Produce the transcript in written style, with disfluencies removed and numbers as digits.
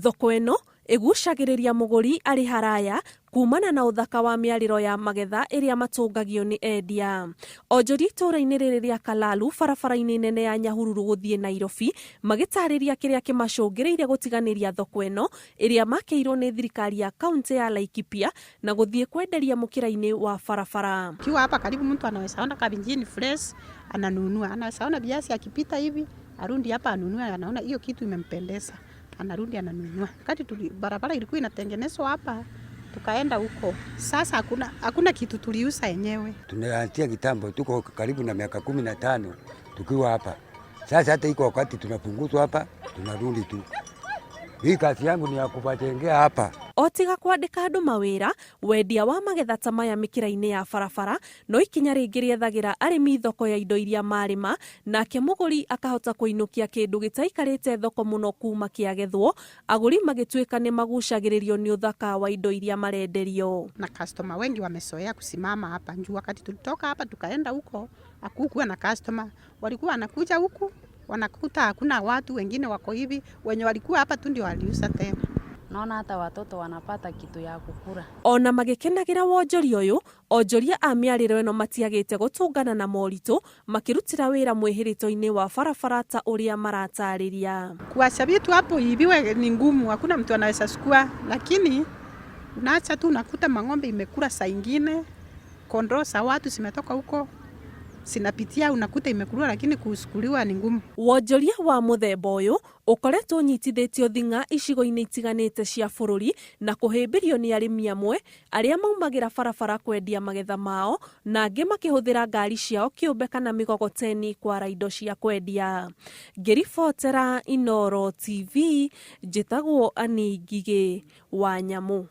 Thoko ĩno ĩgucagĩrĩria mũgũri arĩ haraya kumana na ũthaka wa mĩarĩro ya magetha ĩrĩa matũngagio nĩ endia. Onjoria itũũra-inĩ rĩrĩ rĩa Kalalu barabara-inĩ nene ya Nyahururu gũthiĩ Nairobi magĩtarĩria kĩrĩa kĩmacũngĩrĩirie gũtiganĩria thoko ĩno ĩrĩa makĩirwo nĩ thirikari ya kaunti ya Laikipia na gũthiĩ kwenderia mũkĩra-inĩ wa barabara. Kiwa hapa karibu, mtu anaweza ona kabinjini fresh ananunua, anaweza ona viazi akipita hivi arundi hapa anunue, anaona hiyo kitu imempendeza, anarudi ananunua. Wakati barabara ilikuwa inatengenezwa hapa, tukaenda huko. Sasa hakuna kitu tuliuza yenyewe. Tunaanzia kitambo, tuko karibu na miaka 15 tukiwa hapa. Sasa hata iko wakati tunapunguzwa hapa, tunarudi tu. Hii kazi yangu ni ya kuwajengea hapa. O tiga kwandĩka andũ mawĩra, wendia wa magetha ta maya mĩkĩra-inĩ ya barabara no ikinya rĩngĩ rĩethagĩra arĩmi thoko ya indo iria marĩma, nake mũgũri akahota kũinũkia kĩndũ gĩtaikarĩte thoko mũno kuma kĩagethwo, agũri magĩtuĩka nĩ magucagĩrĩrio nĩ ũthaka wa indo iria marenderio. Na customer wengi wamezoea kusimama hapa juu. Wakati tulitoka hapa tukaenda huko, hakukuwa na customer, walikuwa wanakuja huku wanakuta hakuna watu, wengine wako hivi, wenye walikuwa hapa tu ndio waliuza tena. Naona hata watoto wanapata kitu ya kukula. Ona magĩkenagĩra wonjoria ũyũ, onjoria a mĩarĩro ĩno matiagĩte gũtũngana na moritũ makĩrutĩra wĩra mwĩhĩrĩto-inĩ wa barabara ta ũrĩa maratarĩria. Kuacha vitu hapo ibiwe ni ngumu, hakuna mtu anaweza chukua, lakini unaacha tu, unakuta mang'ombe imekula saa ingine, kondoo za watu zimetoka huko zinapitia, unakuta imekuliwa, lakini kusukuliwa ni ngumu. Wonjoria wa mũthemba ũyũ ũkoretwo ũnyitithĩtio thing'a icigo-inĩ itiganĩte cia bũrũri na kũhĩmbĩrio nĩ arĩmi amwe arĩa maumagĩra barabara kwendia magetha mao na angĩ makĩhũthĩra ngari ciao kĩũmbe kana mĩgogoteni kwara indo cia kwendia. Ngĩribotera Inooro TV, njĩtagwo Annie Ngigĩ wa Nyamũ.